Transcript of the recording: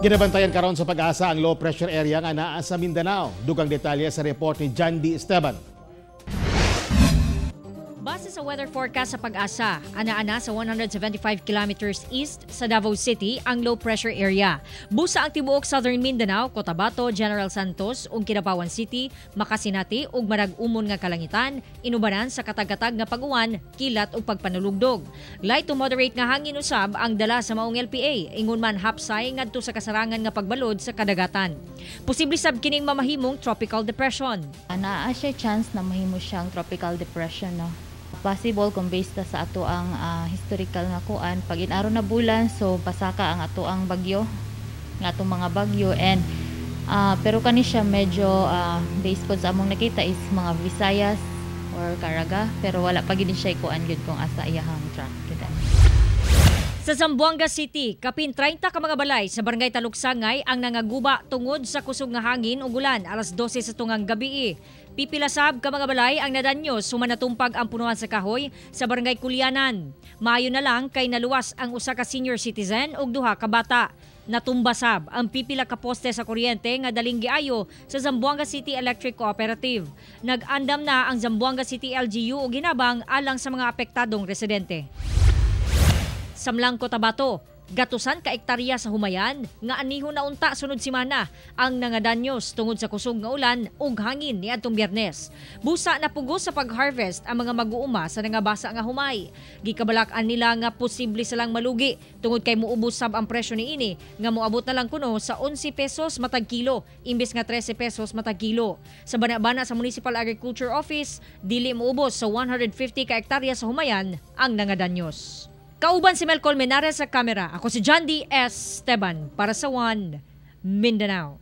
Ginabantayan karon sa Pag-asa ang low pressure area nga naa sa Mindanao. Dugang detalye sa report ni John D. Esteban. Base sa weather forecast sa Pag-asa, ana-ana sa 175 kilometers east sa Davao City ang low pressure area. Busa ang tibuok Southern Mindanao, Cotabato, General Santos ug Kidapawan City makasinati og marag-umon nga kalangitan, inubanan sa katag-katag nga pag-uwan, kilat ug pagpanulugdog. Light to moderate nga hangin usab ang dala sa maong LPA, ingon man hapsay ngadto sa kasarangan nga pagbalod sa kadagatan. Posible sab kining mamahimong tropical depression. Naa siya chance na mahimo siyang tropical depression, no. Possible kung based ta sa ato ang historical nga kuan pag inaro na bulan, so pasaka ang ato ang bagyo nga atong mga bagyo and pero kani siya medyo based pod sa among nakita is mga Visayas or Caraga, pero wala pa gid siya kuan gyud kung asa iyahang track gyud. Sa Zamboanga City, kapin 30 ka mga balay sa Barangay Taluksangay ang nangaguba tungod sa kusog nga hangin ug ulan alas 12 sa tungang gabi. Pipilasab ka mga balay ang nadanyo suman natumpag ang punuan sa kahoy sa Barangay Kulyanan. Maayo na lang kay naluwas ang usa ka senior citizen ug duha ka bata. Natumba sab ang pipila ka poste sa kuryente nga daling giayo sa Zamboanga City Electric Cooperative. Nag-andam na ang Zamboanga City LGU og hinabang alang sa mga apektadong residente. Samlang Cotabato, gatusan ka ektarya sa humayan nga aniho na unta sunod semana ang nangadanyos tungod sa kusog nga ulan ug hangin niadtong Biyernes. Busa na pugos sa pag-harvest ang mga mag-uuma sa nangabasa nga humay. Gikabalak-an nila nga posible silang malugi tungod kay muubos sab ang presyo niini nga moabot na lang kuno sa 11 pesos matag kilo imbes nga 13 pesos matag kilo. Sa bana-bana sa Municipal Agriculture Office, dili moubos sa 150 ka ektarya sa humayan ang nangadanyos. Kauban si Mel Colmenares sa kamera. Ako si John D. S. Esteban para sa One Mindanao.